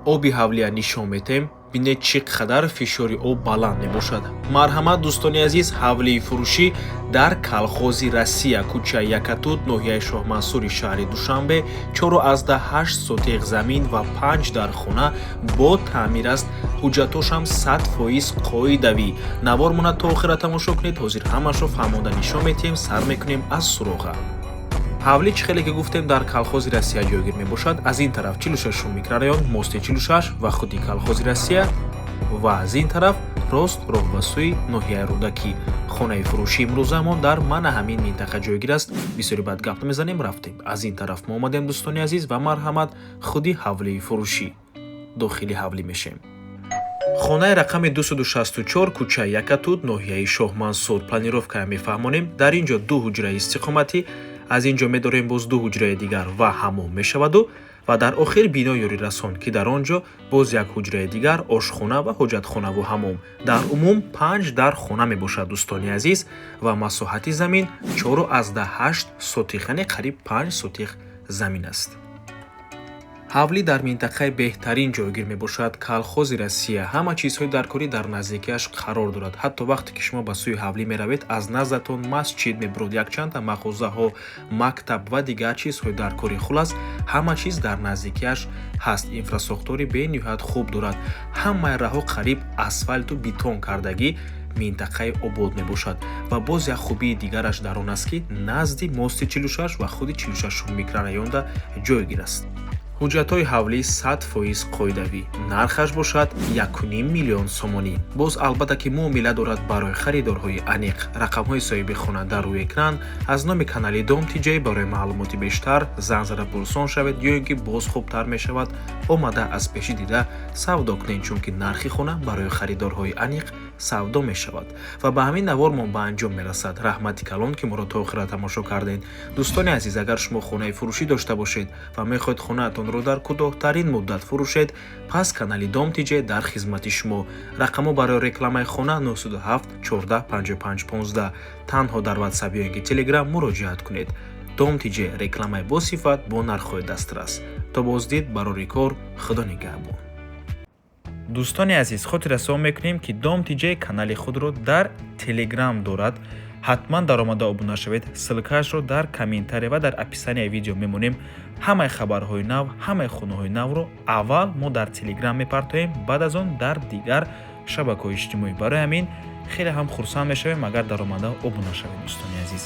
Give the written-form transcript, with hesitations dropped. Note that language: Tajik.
Оби ҳавлия нишон метем. Бинед, чӣ қадар фишори об баланд мебошад. Марҳамат, дӯстони азиз, ҳавлии фурӯшӣ дар Колхози Россия, кӯчаи Якатут, ноҳияи Шоҳмансури шаҳри Душанбе, 4,8 сотих замин ва панҷ дар хона бо таъмир аст. Ҳуҷҷатошам 100% қоидавӣ. Навормона то охира тамошо кунед. Ҳозир ҳамашро фаҳмонда нишон метиҳем. Сар мекунем аз суроға. Ҳавлӣ, чӣ хеле ки гуфтем, дар Колхози Россия ҷойгир мебошад. Аз ин тараф 46 микрорайон, мости 46 ва худи Колхози Россия ва аз ин тараф рост роҳ ба сӯи ноҳияи Рӯдакӣ. Хонаи фурӯши имрӯзаамон дар мана ҳамин минтақа ҷойгир аст. Бисёри баъд гап намезанем, рафтем. Аз ин тараф мо омадем, дӯстони азиз, ва марҳамат, худи ҳавлии фурӯшӣ. Дохили ҳавлӣ мешем. Хонаи рақами 264, кӯчаи Якатут, ноҳияи Шоҳмансур. Планировкая мефаҳмонем. Дар ин ҷо ду ҳуҷраи истиқоматӣ, аз ин ҷо медорем боз ду ҳуҷраи дигар ва ҳамом мешаваду ва дар охир бинои ёрирасон, ки дар он ҷо боз як ҳуҷраи дигар, ошхона ва ҳоҷатхонаву ҳамом. Дар умум панҷ дар хона мебошад, дӯстони азиз, ва масоҳати замин 4,8 сотих, яъне қариб 5 сотих замин аст. Ҳавлӣ дар минтақаи беҳтарин ҷойгир мебошад, Колхози Россия. Ҳама чизҳои даркорӣ дар наздикиаш қарор дорад. Ҳатто вақте ки шумо ба сӯи ҳавлӣ меравед, аз наздатон масҷид мебурод, якчандта мағозаҳо, мактаб ва дигар чизҳои даркорӣ. Хулас, ҳама чиз дар наздикиаш ҳаст. Инфрасохтори бениҳоят хуб дорад. Ҳамаи раҳо қариб асфалту бетон кардагӣ. Минтақаи обод мебошад. Ва боз як хубии дигараш дар он аст, ки назди мости 46 ва худи 46 микрорайонда ҷойгир аст. Ҳуҷҷатҳои ҳавлӣ 100% қоидавӣ. Нархаш бошад 1,5 миллион сомонӣ. Боз, албатта, ки муомила дорад барои харидорҳои аниқ. Рақамҳои соҳиби хона дар рӯи экран. Аз номи канали Дом Тиҷай барои маълумоти бештар занг зада пурсон шавед ё ин ки боз хубтар мешавад, омада аз пешӣ дида савдо кунед, чунки нархи хона барои харидорҳои аниқ савдо мешавад. Ва ба ҳамин навормон ба анҷом мерасад. Раҳмати калон, ки моро то охира тамошо кардед. Дӯстони азиз, агар шумо хонаи фурӯшӣ дошта бошед ва мехоҳед хонаатонро дар кӯтоҳтарин муддат фурӯшед, пас канали Дом Тиҷе дар хизмати шумо. Рақамҳо барои рекламаи хона 907 14 55 15. Танҳо дар Ватсап ё ин ки Телеграм муроҷиат кунед. Дом Тиҷе: рекламаи босифат бо нархҳои дастрас. То боздид, барори кор, Худо нигаҳбон. Дӯстони азиз, хотиррасон мекунем, ки Дом Тиҷе канали худро дар Телеграм дорад. Ҳатман даромада обуна шавед. Ссылкаашро дар комментария ва дар описанияи видео мемонем. Ҳамаи хабарҳои нав, ҳамаи хонаҳои навро аввал мо дар Телеграм мепартоем, баъд аз он дар дигар шабакаҳои иҷтимоӣ. Барои ҳамин хеле ҳам хурсанд мешавем, агар даромада обуна шавед, дӯстони азиз.